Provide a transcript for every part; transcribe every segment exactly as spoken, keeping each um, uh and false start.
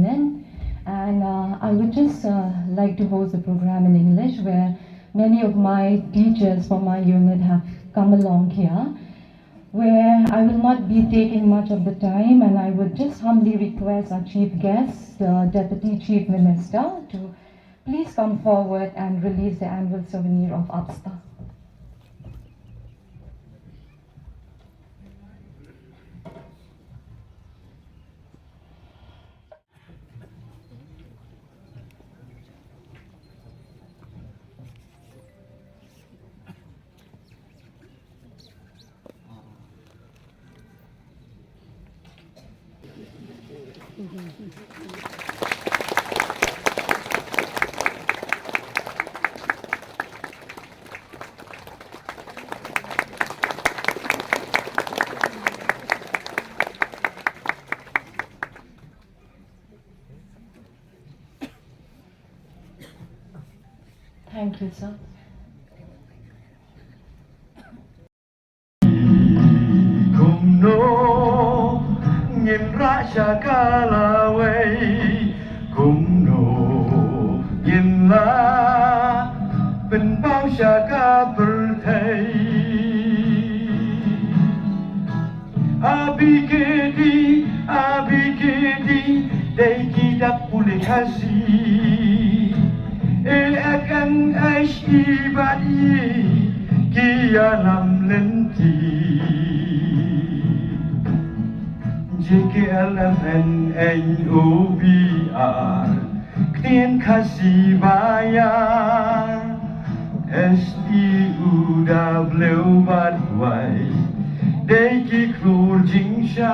And uh, I would just uh, like to host the program in English, where many of my teachers from my unit have come along here, where I will not be taking much of the time, and I would just humbly request our chief guest, the Deputy Chief Minister, to please come forward and release the annual souvenir of UPSTAR. Thank you, sir. Kumno ngin rah sha ka lawei, kumno ngin la pynpaw sha ka pyrthei. A B K D, A B K D, dei ki dak pule Khasi. A F N H E bad E, ki ïalam lynti. J K L M N N O B R, ktien Khasi ba ïar. S T U W bad Y, dei ki khlur jingshai.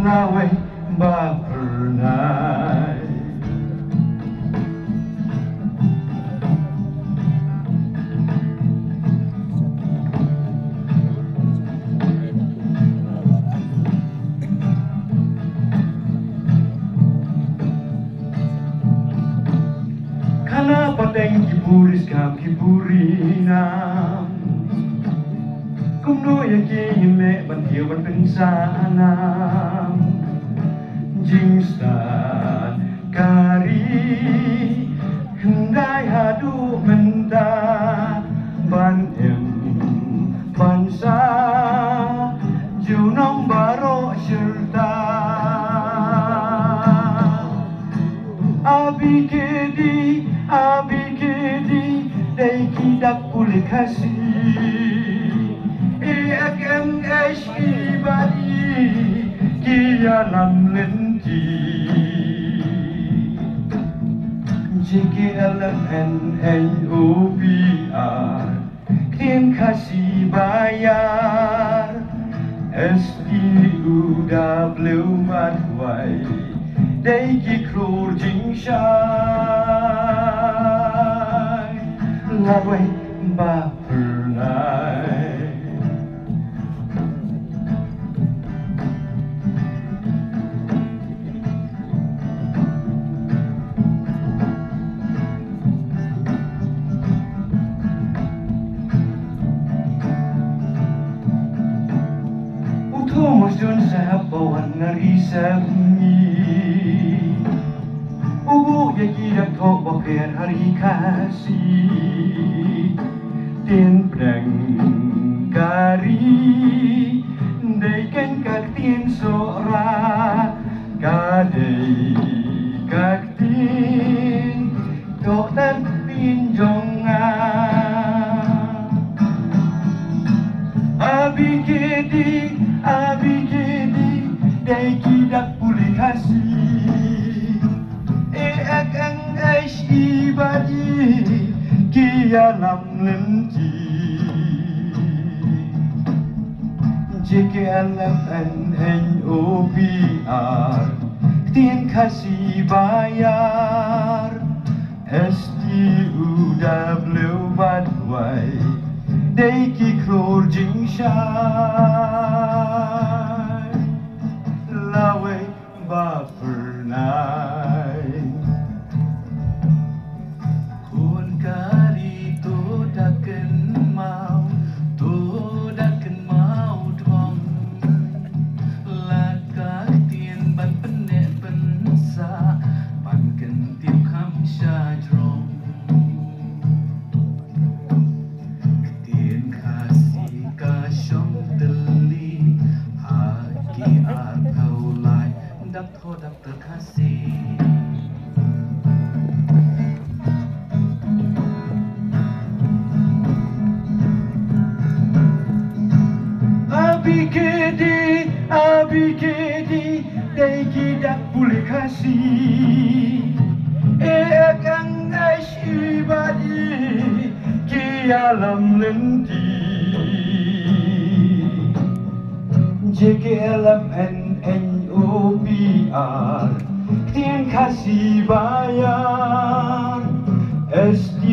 Lawei ba phyrnai. Khana pateng ki buri skam ki buri nam. Kumno ïa ki ngin leh ban ïa ban pynsanam. Jingstad ka ri hyndai haduh mynta ban im ban sa junom baroh shirta. A B K D, A B K D, dei ki dak pule Khasi. A F N H E bad E, ki ïalam lynti. J K L M N N O B R, ktien Khasi ba ïar. S T U W bad Y, dei ki khlur jingshai. Lawei ba phyrnai. U Thomas Jones Saheb ba wan na ri Sepngi, u buh ïa ki dak thoh ba pher ha ri Khasi. Ktien pdeng ka ri, dei keiñ ka ktien Sohra, ka dei ka ktien toh tang ktien jong nga. A B K D, A B K D, dei ki dak pule Khasi. A F N H E bad E, ki ïalam lynti. J K L M N N O B R, ktien Khasi ba ïar. S T U W bad Y, dei ki khlur jingshai. Lawei ba phyrnai. Khun ka ri to da kynmaw, to da kynmaw thong. Lad ka Ki ar thaw lai, dap thaw dap thaw Khasi. A B K D, A B K D, dei ki dak pule Khasi. E ek ang dai shi bad i ki alam lynti. J K L M N N O P R, ktien Khasi ba ïar, S T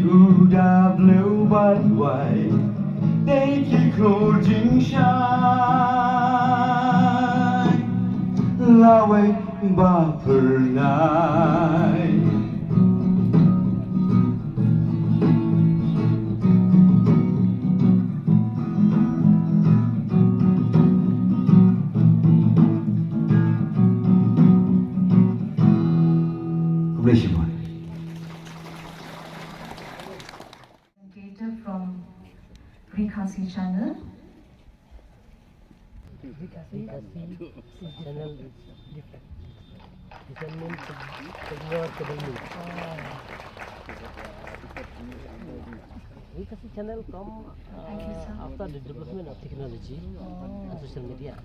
U W bad Y, dei ki khlur jingshai, lawei ba phyrnai. Khublei shibun. Presenter from Free Khasi Channel. Free Khasi, Khasi channel is different. This one means Tengwar Academy. Free Khasi channel come, uh, after the development of technology and social media.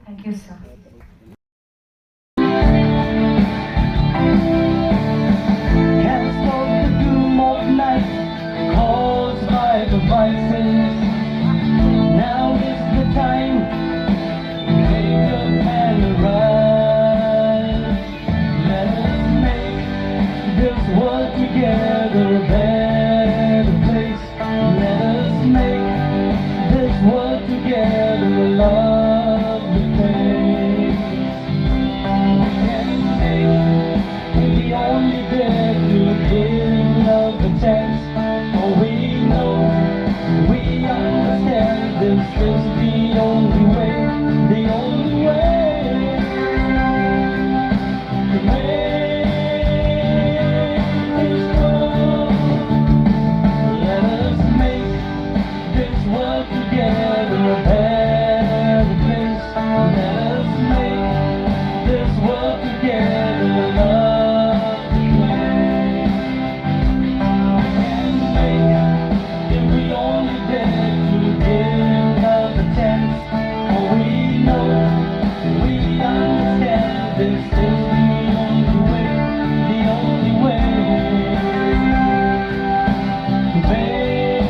Thank you, sir. Can't stop the doom of night caused by the vices. Now is the time, wake up and arise. Let us make this world together a better place. Let us make this world together a lovely place. We can make it, we only dare to give love a chance. For we know, we understand this is the only way, the only way. Let us make this world together a better place. Let us make this world together a lovely place. We can make it if we only dare to give love a chance. For we know, we understand this is the only way, the only way to make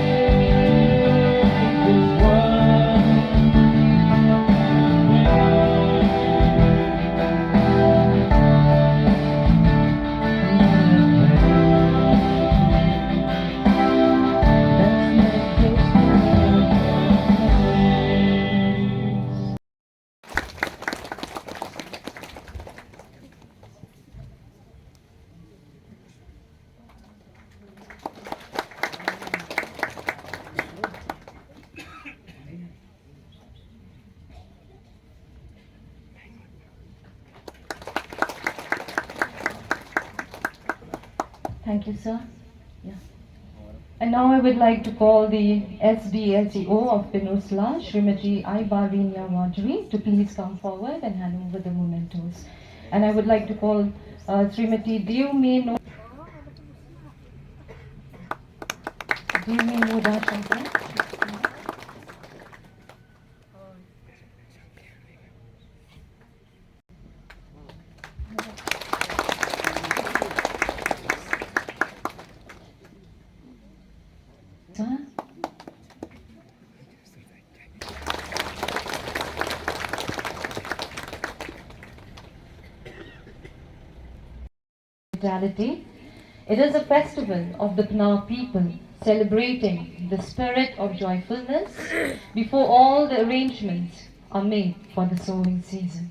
this world. Thank you, sir. Yeah. And now I would like to call the S D S E O of Pynursla, Srimati Aibarini Wadri, to please come forward and hand over the mementos. And I would like to call, uh, Srimati Deomi No-, Deomi Noda Shankar. Hospitality. It is a festival of the Pnar people, celebrating the spirit of joyfulness before all the arrangements are made for the sowing season.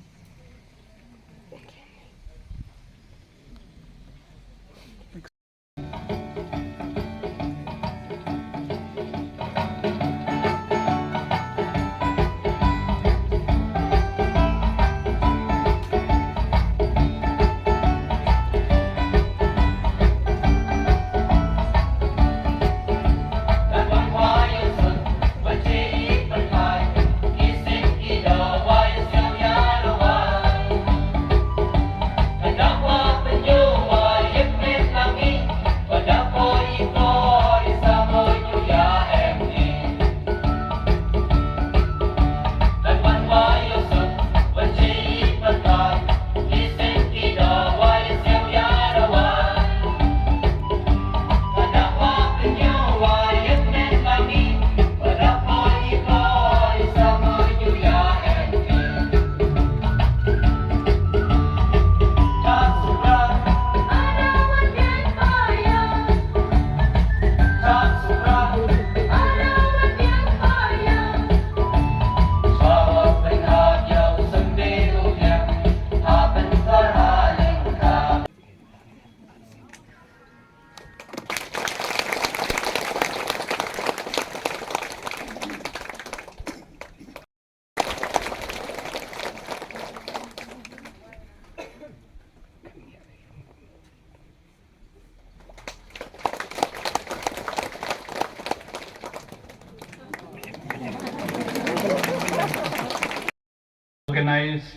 organized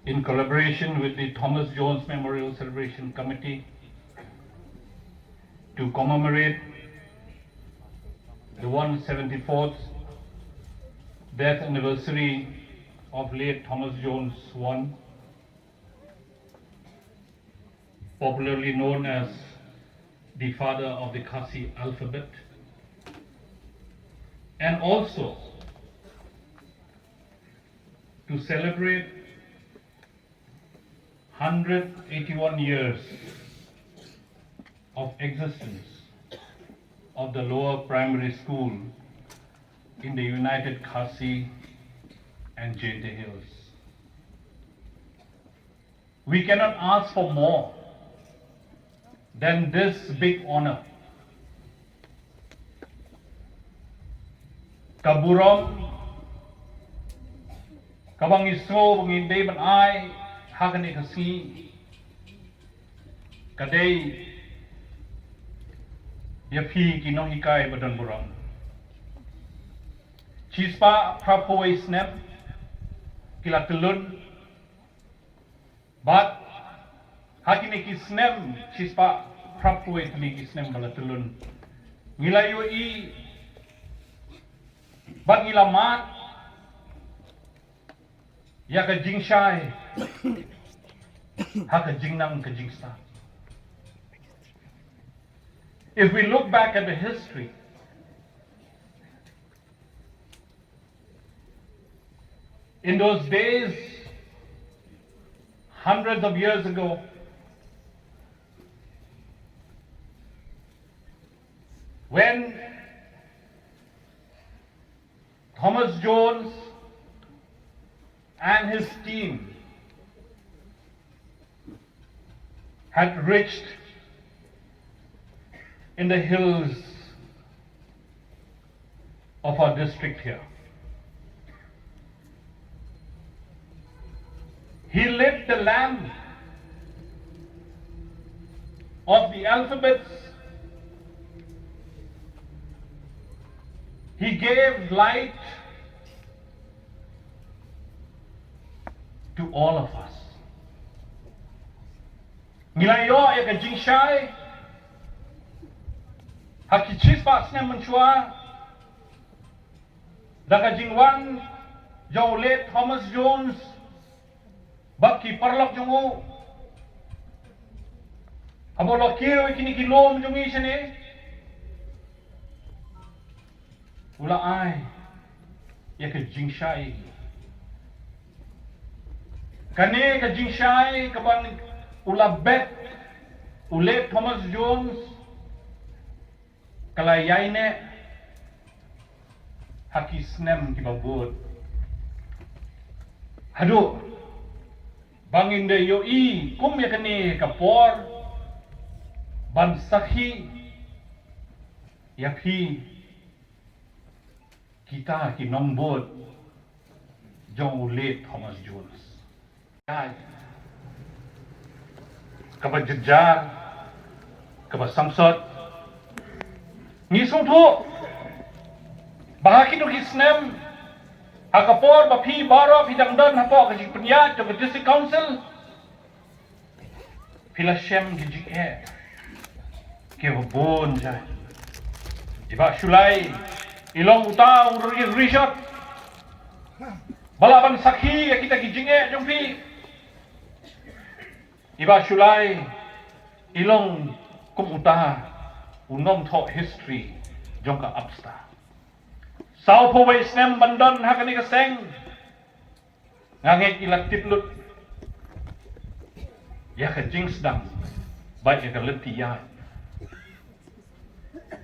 in collaboration with the Thomas Jones Memorial Celebration Committee to commemorate the one seventy-fourth death anniversary of late Thomas Jones one, popularly known as the father of the Khasi alphabet, and also to celebrate hundred eighty-one years of existence of the lower primary school in the United Khasi and Jaintia Hills. We cannot ask for more than this big honor. Ka burom kaba ngi sngew ba ngi dei ban ai ha kane ka sngi ka dei ïa phi ki nonghikai ba don burom. Shispah phra phew wei snem ki la tylli, bad ha kine ki snem shispah phra phew wei tylli ki snem ba la tylli, ngi la ïohi bad ngi la mad ïa ka jingshai ha ka jingnang ka jingstad. If we look back at the history, in those days, hundreds of years ago, when Thomas Jones and his team had reached in the hills of our district here. He lit the lamp of the alphabets. He gave light to all of us. Ngi la ïoh ïa ka jingshai ha ki shispah snem mynshuwa da ka jingwan jong u late Thomas Jones bad ki paralok jong u. Haba u la kiew ïa kine ki lum jong ngi shane, u la ai ïa ka jingshai. Kane ka jingshai kaba u la bet u late Thomas Jones ka la ïaineh ha ki snem kiba bud. Haduh ba ngin da ïohi kum ïa kane ka por ban sakhi ïa phi kita ki nongbud jong u late Thomas Jones. Kaba jynjar, kaba samsot. Ngi sngewthuh ba ha kito ki snem, ha ka por ba phi baroh phi dang don hapoh ka jingpynïaid jong ka District Council, phi la shem ki jingeh kiba bun jait. I Bah Shullai i long uta u riewrishot ba lah ban sakhi ïa kita ki jingeh jong phi. I Bah Shullai i long kum uta u nongthoh history jong ka Upstar. Saw phew wei snem ban don ha kane ka seng, nga ngeit i la tip lut ïa ka jingsdang bad ïa ka lynti ïaid.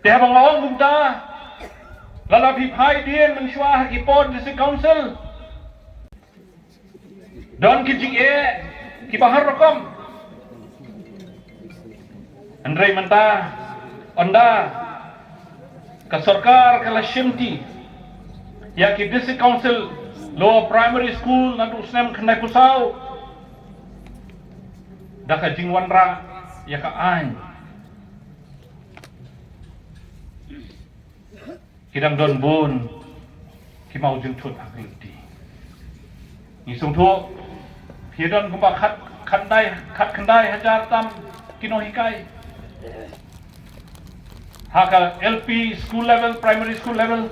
Te haba nga ong kumta, lada phi phai dien mynshuwa ha ki por District Council, don ki jingeh kiba har rukom. Hynrei mynta, ynda ka sorkar ka la shimti ïa ki District Council Lower Primary School naduh u snem khyndai phew saw, da ka jingwanrah ïa ka aiñ, ki dang don bun ki mawjynthut ha ka lynti. Ngi sngewthuh phi don kumba khat khyndai, khat khyndai hajar tam ki nonghikai ha ka L P school level, primary school level.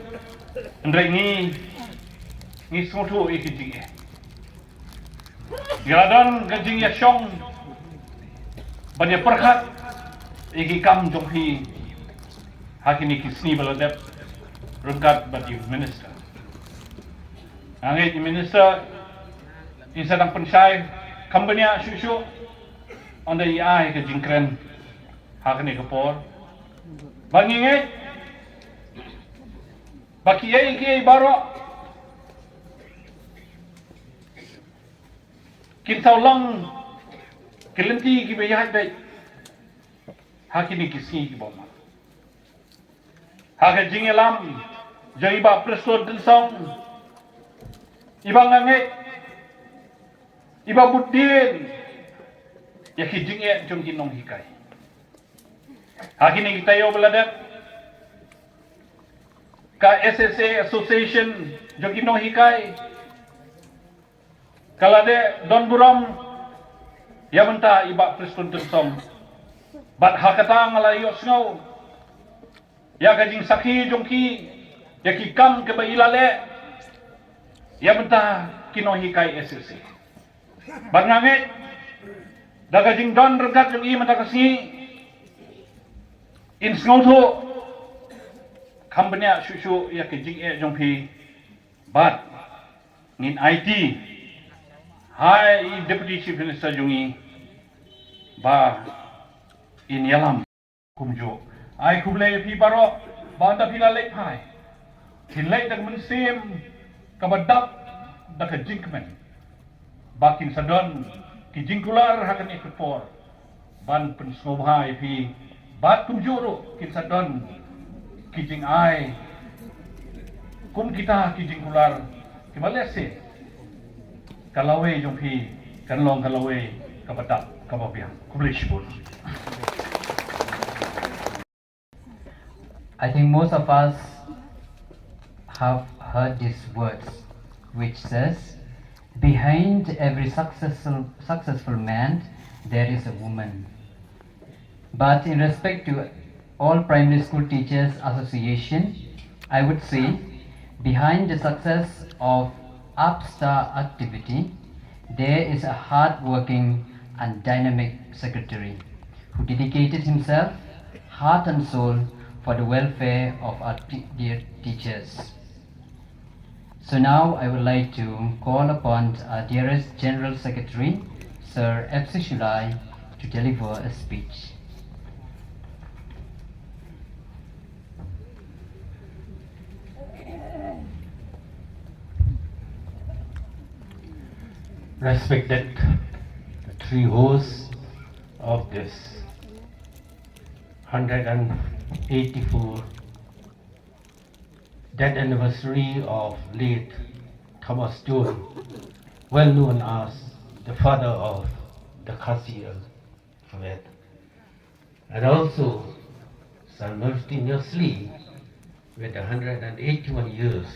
Hynrei ngi, ngi sngewthuh ïa ki jingeh. Ïa la don ka jingïashong ban ïa pyrkhat ïa ki kam jong phi ha kine ki sngi ba la dep ryngkat bad i minister. Nga ngeit i minister in sa dang pynshai, kam bniah shuh shuh, ynda i ai ka jingkren ha kane ka por. Ba ngi ngeit ba kiei kiei baroh kin sa long ki lynti kiba ïaid beit ha kine ki sngi kiba wan. Ha ka jingïalam jong i Bah Prestone Tynsong, i Bah, nga ngeit i Bah bud dien ïa ki jingeh jong ki nonghikai. Ha kine ki taïew ba la dep, ka S S A Association jong ki nonghikai ka la dei don burom ïa mynta i Bah Prestone Tynsong. Bad ha kata nga la ïohsngew ïa ka jingsakhi jong ki ïa ki kam kiba i la leh ïa mynta ki nonghikai S S A. Bad nga ngeit da ka jingdon ryngkat jong i mynta ka sngi, in sngewthuh kam bniah shuh shuh ïa ka jingeh jong phi. Bad ngin aiti ha i Deputy Chief Minister jong i ba in ïalam kumjuh. Ai khublei ïa phi baroh ba ynda phi la leit phai, phin leit da ka mynsiem kaba dap da ka jingkmen ba kin sa don ki jingkular ha kane ka por ban pynsngewbha ïa phi, bad kumjuh ruh kin sa don ki jingai kum kita ki jingkular kiba lehse ka lawei jong phi kan long ka lawei kaba dap kaba biang. Khublei shibun. I think most of us have heard these words, which says, "Behind every successful, successful man, there is a woman." But in respect to All Primary School Teachers Association, I would say, behind the success of upstart activity, there is a hard-working and dynamic secretary who dedicated himself, heart and soul, for the welfare of our t- dear teachers. So now I would like to call upon our dearest General Secretary, Sir F C Shullai, to deliver a speech. Respected three hosts of this hundred and eighty-four death anniversary of late Thomas Jones, well known as the father of the Khasi alphabet, and also simultaneously with the hundred and eighty-one years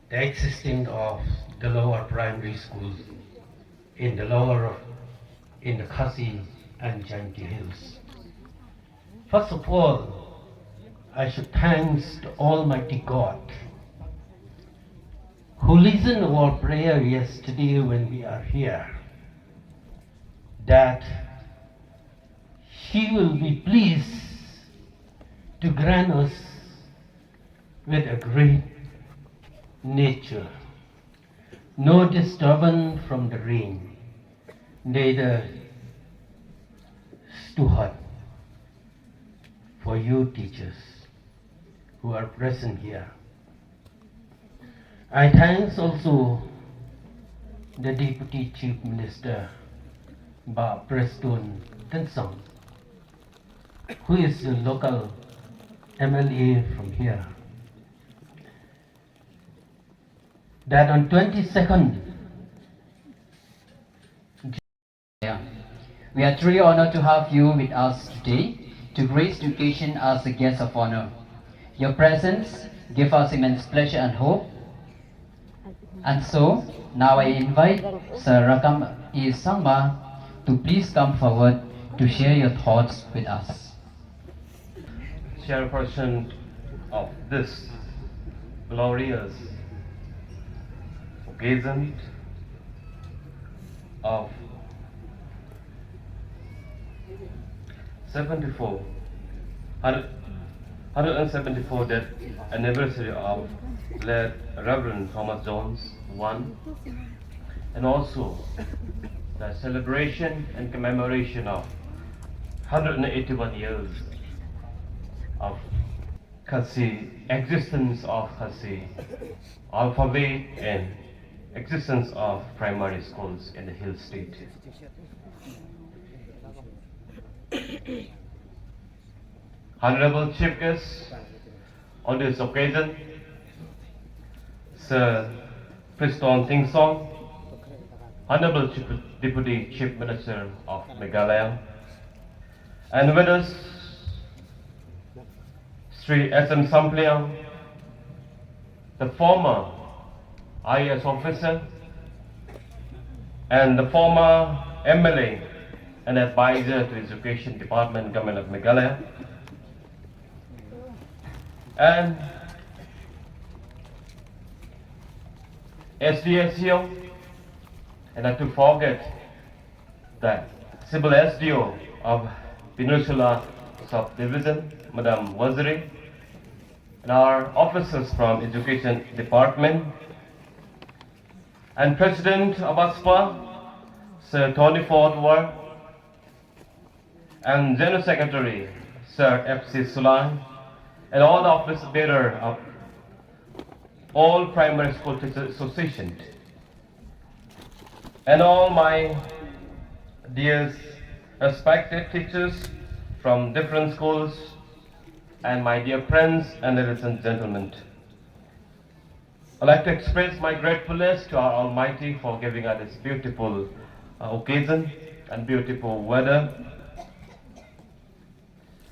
the existence of the lower primary schools in the lower, in the Khasi and Jaintia Hills. First of all, I should thanks to Almighty God who listened our prayer yesterday when we are here, that He will be pleased to grant us with a great nature, no disturbance from the rain, neither too hot for you teachers who are present here. I thanks also the Deputy Chief Minister, Bah Prestone Tynsong, who is the local M L A from here, that on twenty-second We are truly honored to have you with us today to grace the occasion as a guest of honor. Your presence gives us immense pleasure and hope. And so, now I invite Sir Rakam E Sangma to please come forward to share your thoughts with us. Chairperson of this glorious occasion of seventy-four, hundred, hundred and seventy-four death anniversary of late Reverend Thomas Jones one, and also the celebration and commemoration of hundred and eighty-one years of Khasi, existence of Khasi alphabet and existence of primary schools in the Hill State. Honorable Chief Guest on this occasion, Sir Prestone Tynsong, Honorable Chief, Deputy Chief Minister of Meghalaya, and with us, Sri S M Sampliang, the former I A S officer and the former M L A and advisor to Education Department, Government of Meghalaya, and S D S E O, and not to forget the Civil S D O of Peninsula Subdivision, Madam Waziri, and our officers from Education Department, and President of ASPA, Sir Tony Ford Ward, and General Secretary, Sir F C Sulai, and all the office bearer of all Primary School Teachers Association, and all my dear respected teachers from different schools, and my dear friends and ladies and gentlemen. I'd like to express my gratefulness to our Almighty for giving us this beautiful, uh, occasion and beautiful weather.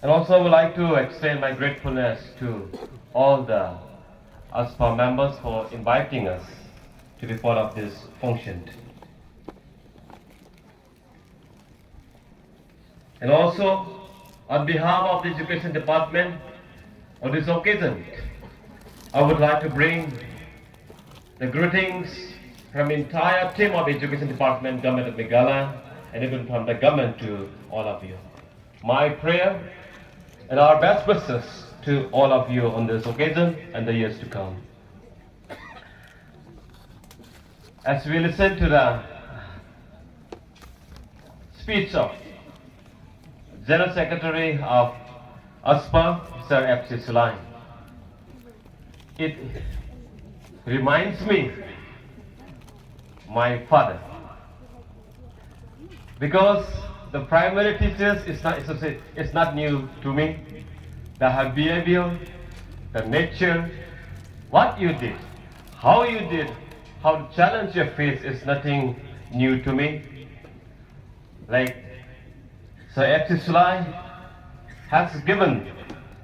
And also, I would like to extend my gratefulness to all the ASPA members for inviting us to be part of this function. And also, on behalf of the Education Department, on this occasion, I would like to bring the greetings from entire team of Education Department, Government of Meghalaya, and even from the government to all of you. My prayer and our best wishes to all of you on this occasion and the years to come. As we listen to the speech of General Secretary of ASPA, Sir F C Sulai, it reminds me my father. Because the primary teachers is not, is not, is not new to me. The behavior, the nature, what you did, how you did, how the challenge you face is nothing new to me. Like Sir F C Sulai has given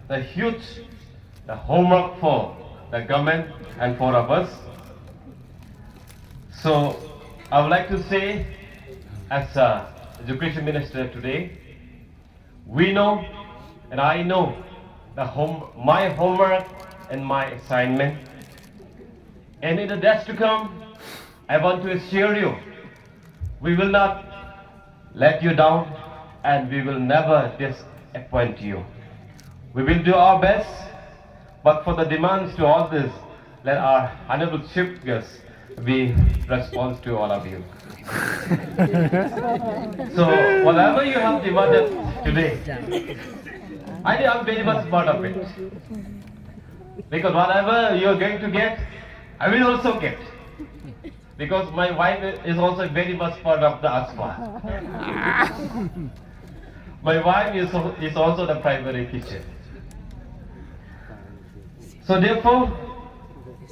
the huge, the homework for the government and for of us. So I would like to say, as a education minister today, we know and I know the home, my homework and my assignment. And in the days to come, I want to assure you, we will not let you down and we will never disappoint you. We will do our best, but for the demands to all this, let our honorable chief guest be response to all of you. So whatever you have demanded today, I think I'm very much part of it. Because whatever you are going to get, I will also get. Because my wife is also very much part of the ASPA. My wife is, is also the primary teacher. So therefore,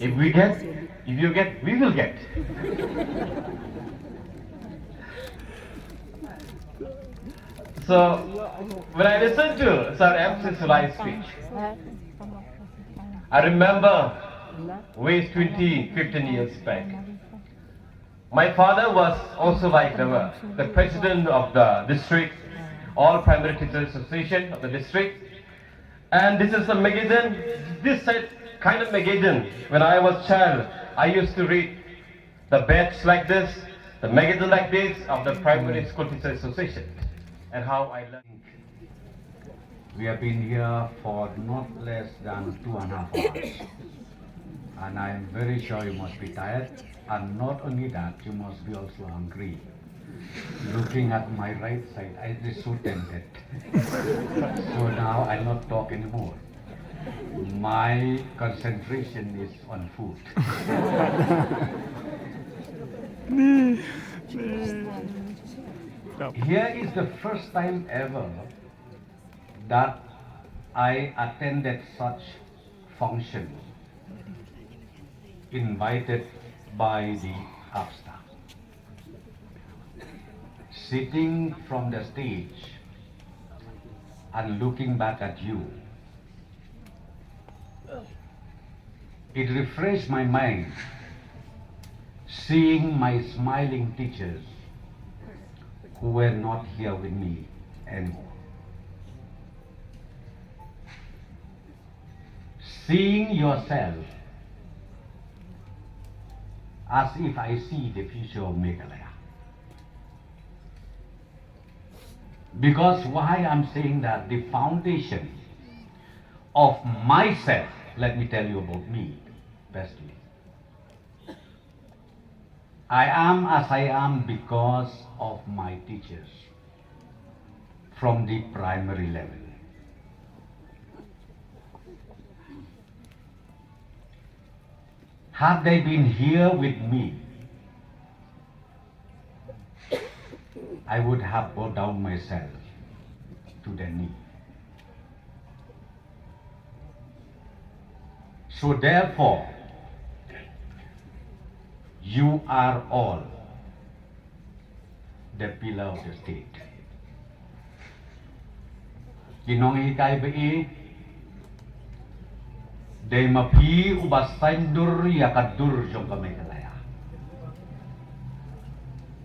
if we get, if you get, we will get. So when I listen to Sir F C Sulai's speech, I remember way twenty, fifteen years back. My father was also like the, the president of the district, All Primary Teachers Association of the district. And this is a magazine, this set, kind of magazine. When I was child, I used to read the batch like this, the magazine like this of the Primary School Teachers Association, and how I learned. We have been here for not less than two and a half hours. And I am very sure you must be tired. And not only that, you must be also hungry. Looking at my right side, I is so tempted. So now I'll not talk anymore. My concentration is on food. Here is the first time ever that I attended such function invited by the APSTA. Sitting from the stage and looking back at you, it refreshed my mind seeing my smiling teachers who were not here with me anymore. Seeing yourself as if I see the future of Meghalaya. Because why I'm saying that, the foundation of myself, let me tell you about me, firstly. I am as I am because of my teachers from the primary level. Had they been here with me, I would have bowed down myself to their knee. So therefore, you are all the pillar of the state. Ki nonghikai ba ïeit, dei ma phi uba saiñdur ïa ka dur jong ka Meghalaya.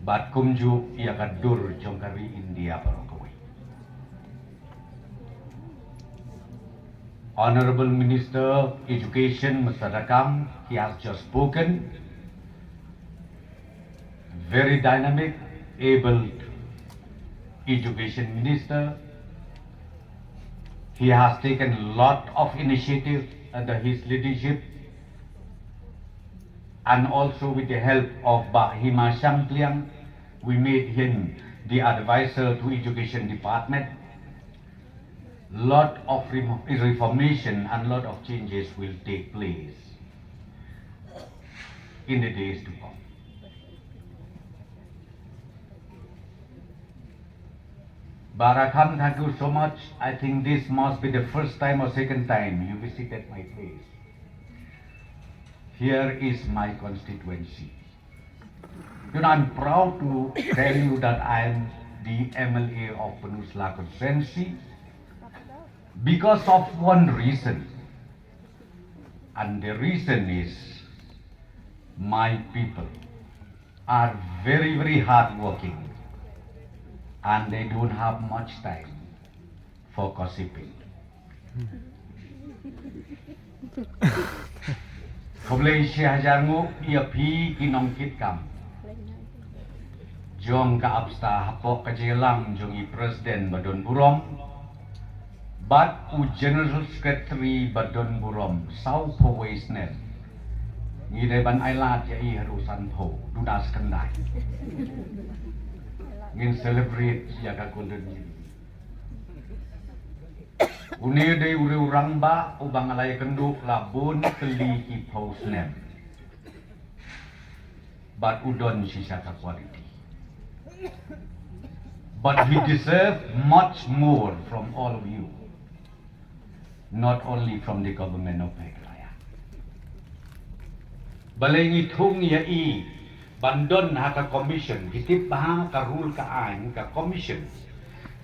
Bad kumjuh ïa ka dur jong ka ri India baroh kawei. Honorable Minister Education, Mister Takam, he has just spoken. Very dynamic, able education minister. He has taken lot of initiative under his leadership, and also with the help of Bah Hima Shampliang, we made him the advisor to education department. Lot of remo-, reformation and lot of changes will take place in the days to come. Barakhan, thank you so much. I think this must be the first time or second time you visited my place. Here is my constituency. You know, I'm proud to tell you that I am the M L A of Pynursla constituency because of one reason. And the reason is my people are very, very hardworking and they don't have much time for gossiping. Khublei shi hajar nguh ïa phi ki nongkitkam jong ka APSTA hapoh ka jingïalang jong i President ba don burom bad u General Secretary ba don burom. Sawphew wei snem ngi dei ban ailad ïa i haduh sanphew, duna skandai ngin celebrate ïa ka Golden Jubilee. Une dei u riew rangbah uba nga la ïakynduh la bun tylli ki phew snem. Bad u don shisha ka quality. But he deserve much more from all of you. Not only from the government of Meghalaya. Balei ngi thung ïa i ban don ha ka commission, ki tip ba ha ka rule ka aiñ ka commission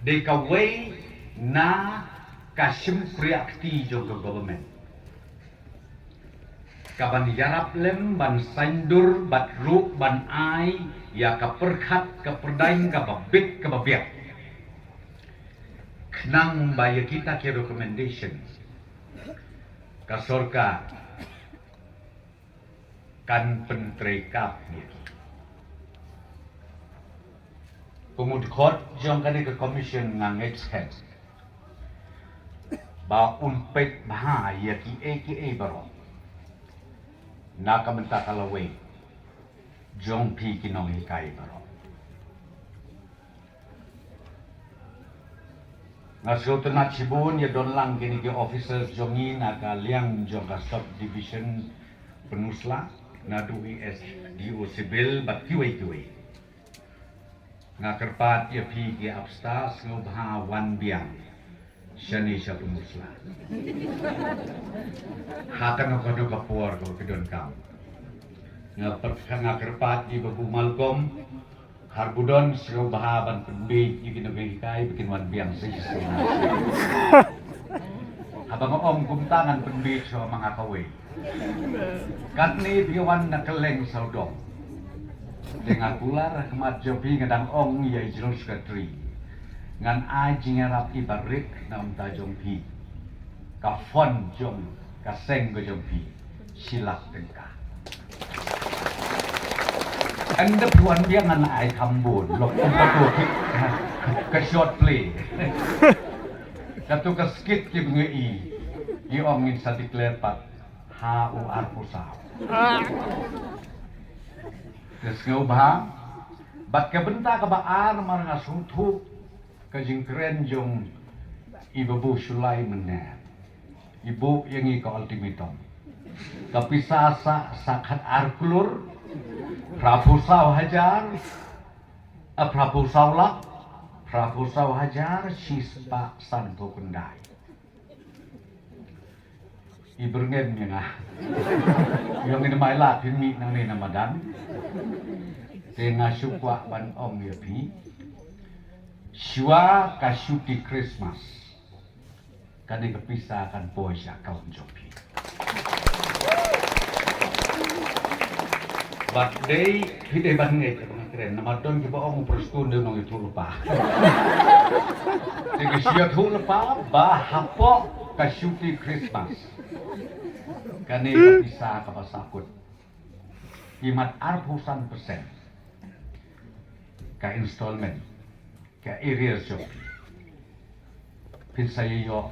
dei kawei na ka shympriahkti jong ka government. Ka ban ïarap lem ban saiñdur bad ruh ban ai ïa ka pyrkhat ka pyrdaiñ kaba bit kaba biang. Khnang ba ïa kita ki recommendation ka sorkar kan pyntreikam ïa ki. Kum u dkhot jong kane ka commission nga ngeit skhem ba un peit bha ïa kiei kiei baroh na ka bynta ka lawei jong phi ki nonghikai baroh. Nga sngewtynnat shibun ïa don lang kine ki officers jong ngi na ka liang jong ka subdivision Pynursla, naduh i SDO Civil bad kiwei kiwei. Nga kyrpad ïa phi ki APSTAR sngewbha wan biang shane sha Pynursla ha kano kano ka por kaba phi donkam. Nga pyrkhat, nga kyrpad ïa Babu Malcolm Kharbudon sngewbha ban pynbeit ïa ki nonghikai ba kin wan biang shisha. Haba nga ong kumta ngan pynbeit shuwa ma nga kawei. Katne phi wan na kylleng sawdong. Te nga kular ha khmat jong phi, nga dang ong ïa i General Secretary, ngan ai jingïarap iba rit na bynta jong phi. Ka fund jong ka seng ka jong phi shi lak tyngka. Ynda phi wan biang ngan ai kham bun, lok kum kato ki, ka short play. Kato ka skit ki bnga i, i ong ngin sa declare pat ha u arphew saw. Te sngewbha bad ka bynta kaba ar, namar nga sngewthuh ka jingkren jong i Babu Shullai mynne. I buh ïa ngi ka ultimatum. Ka pisa sa, sa khat ar klur, phra phew saw hajar, a phra phew saw lak, phra phew saw hajar, shispah sanphew khyndai. I byrngem ïa nga. Ïong ïa mai la phi mih nangne na madan. Te nga shu kwah ban ong ïa phi, shuwa ka shuti Christmas, kane ka pisa kan poi sha account jong phi. Bad dei phi dei ban ngeit kaba nga kren, namar don kiba ong u Prestone dei u nongïathuhlypa. Te ka shu ïathuh lypa ba hapoh ka shuti Christmas, kane ka pisa kaba sahkut, ki mat arphew san percent ka installment, ka arrears jong phi, phin sa ïoh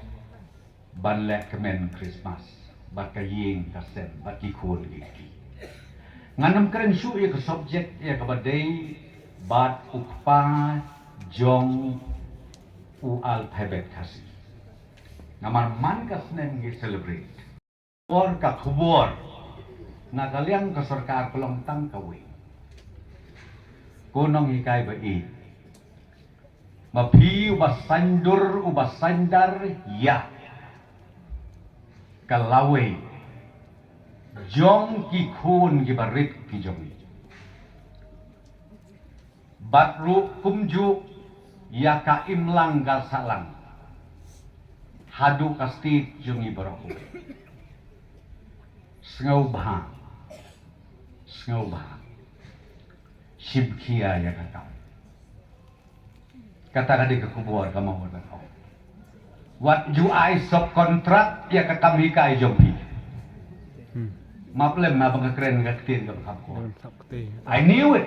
ban leh kmen Christmas bad ka ïing ka sem bad ki khun ki kti. Ngan ym kren shuh ïa ka subject ïa kaba dei bad u kpa jong u alphabet Khasi. Namar man ka snem ngi celebrate. Por ka khubor na ka liang ka sorkar ka long tang kawei. Ko nonghikai ba ïeit, ma phi uba saiñdur uba saiñdar ïa ka lawei jong ki khun kiba rit ki jong ngi. Bad ruh kumjuh ïa ka imlang ka sahlang haduh ka state jong ngi baroh. Sngewbha, sngewbha, shim khia ïa ka kam. Kata ka dei ka khubor ka mawad ka kam. Wat ju ai subcontract ïa ka kam hikai jong phi. Map lem na ba nga kren ka ktien ka ba kham khor. I knew it.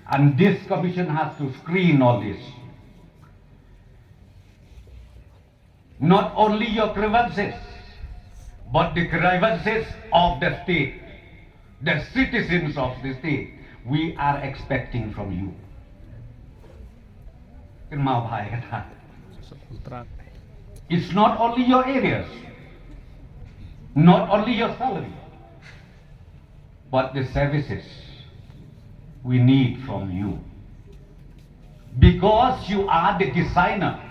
And this commission has to screen all this. Not only your grievances, but the grievances of the state, the citizens of the state. We are expecting from you. Kynmaw bha ïa kata. It's not only your arrears, not only your salary, but the services we need from you. Because you are the designer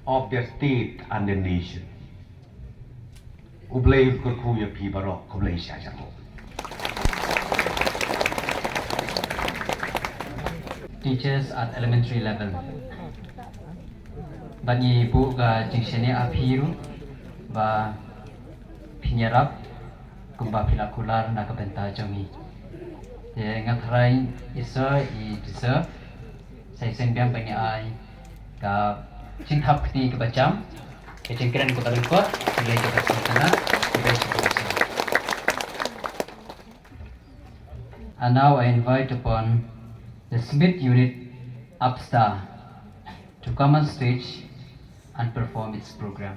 of the state and the nation. U Blei un kyrkhu ïa phi baroh, khublei shibun. Teachers at elementary level. Bad ngi buh ka jingshaniah ha phi ruh ba Phin ïarap kumba phi la kular na ka bynta jong ngi. Te nga tharai i sir i deserve sa shisien biang ba ngi ai ka jingthap kti kaba jam, ka jingkren kaba lyngkot, ka lei kaba sngewtynnat, kaba sngewtynnat. And now I invite upon the Smith Unit Upstar to come on stage and perform its program.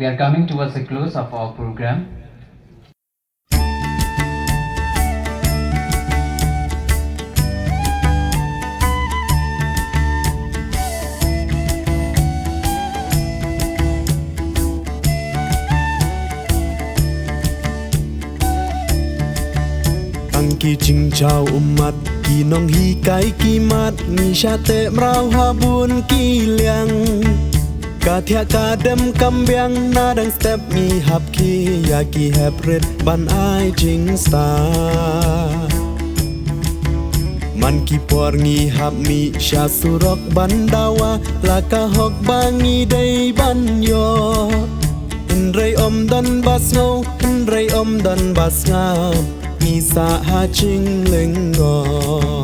We are coming towards the close of our program. Tang ki jingjaw ummat, ki nonghikai ki mat, ngi shah teh mraw ha bun ki liang. Ka thiah ka dem kam biang, na dang step ngi hap khie ïa ki hep rit ban ai jingstad. Man ki por ngi hap mih sha surok ban dawa, la ka hok ba ngi dei ban ïoh. Hynrei ym don ba sngew, hynrei ym don ba sngap, ngi sah ha jinglyngngoh.